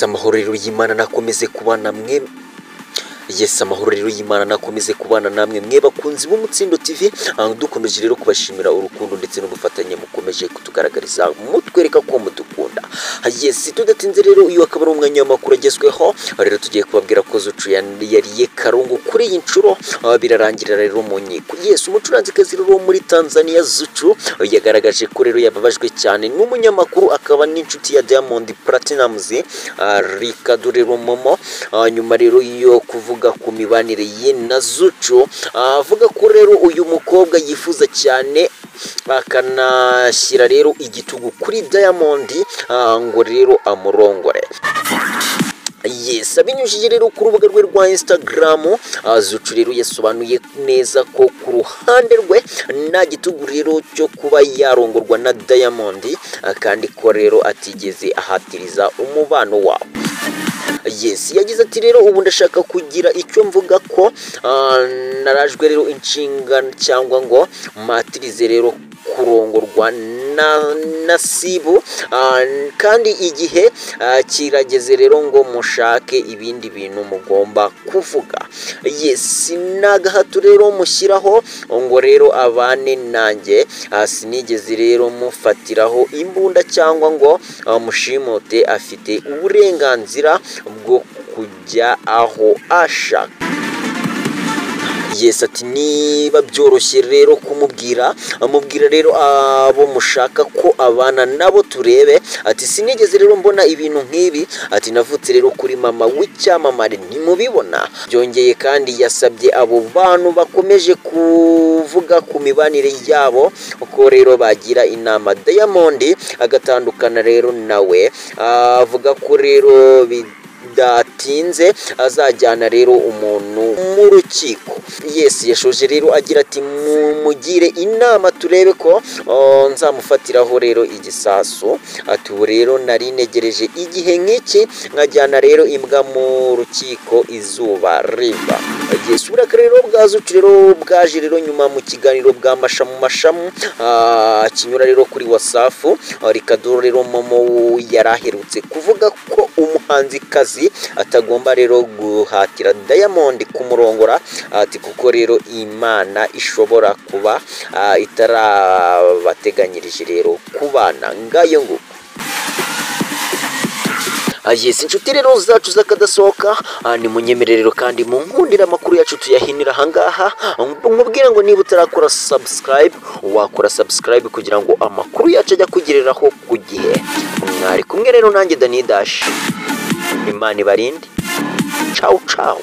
Yes, amahoro rero y'Imana nakomeze kubana mwe. Yes, amahoro rero y'Imana nakomeze kubana namwe mwe bakunzi b'Umutsindo TV. Dukomeje rero kubashimira urukundo ndetse n'ubufatanye mukomeje kutugaragariza, mutwereka ko mudukunda. Yes, tudatinze rero, uyu akaba ari umwanya w'amakuru agezweho. Rero tugiye kubabwira ko Zuchu yariye karungu kuri iyi nshuro, birarangira rero mu nkiko. Yes, umucuranzikazi rero wo muri Tanzania Zuchu yagaragaje ko rero yababajwe cyane n'umunyamakuru akaba n'inshuti ya Diamond Platnumz, Ricardo rero Momo, nyuma rero yo kuvuga ku mibanire ye na Zuchu, avuga ko rero uyu mukobwa yifuza cyane akanashyira rero igitugu kuri Diamond, ngo rero amurongore. Yes, abinyujije rero ku rubuga rwe rwa Instagram, Zuchu rero yasobanuye neza ko ku ruhande rwe nta gitugu rero cyo kuba yarongorwa na Diamond, kandi ko rero atigeze ahatiriza umubano wabo. Yes, yagize ati rero ubu ndashaka kugira icyo mvuga ko narajwe rero inshinga cyangwa ngo mpatirize rero kurongorwa na Nasibu, kandi igihe kirageze rero ngo mushake ibindi bintu mugomba kuvuga. Yes, nagahato rero mushyiraho ngo rero abane nanjye, sinigeze rero mufatiraho imbunda cyangwa ngo mushimute, afite uburenganzira bwo kujya aho ashaka. Yes, ati niba byoroshye rero kumubwira, amubwira rero abo mushaka ko abana nabo turebe. Ati sinigeze rero mbona ibintu nk'ibi, ati navutse rero kuri mama w'icyamamare ntimubibona. Byongeye kandi yasabye abo bantu bakomeje kuvuga ku mibanire yabo ko rero bagira inama Diamond agatandukana rero nawe, avuga ko rero bidatinze azajyana rero umuntu mu rukiko. Yes, yashoje rero agira ati mumugire inama turebe ko nzamufatiraho rero igisasu. Ati ubu rero nari ntegereje igihe nk'iki nkajyana rero imbwa mu rukiko izuba riva. Yes, uburakari rero bwa Zuchu rero bwaje rero nyuma mu kiganiro bwa Mashamu Mashamu kinyura rero kuri Wasafu. Ricardo rero Momo yaraherutse kuvuga ko umuhanzikazi atagomba rero guhatira Diamond kumurongora, ati kuko rero Imana ishobora kuba itarabateganyirije rero kubana. Ngayo nguko. Yes, inshuti rero zacu z'akadasohoka, ni munyemerere kandi munkundira amakuru yacu tuyahinira ahangaha. Nkubwire ngo niba utarakora subscribe, wakora subscribe kugira ngo amakuru yacu ajya kugereraho ku gihe. Mwari kumwe rero nanjye Dani Dash, Imana ibarinde. Ciao ciao.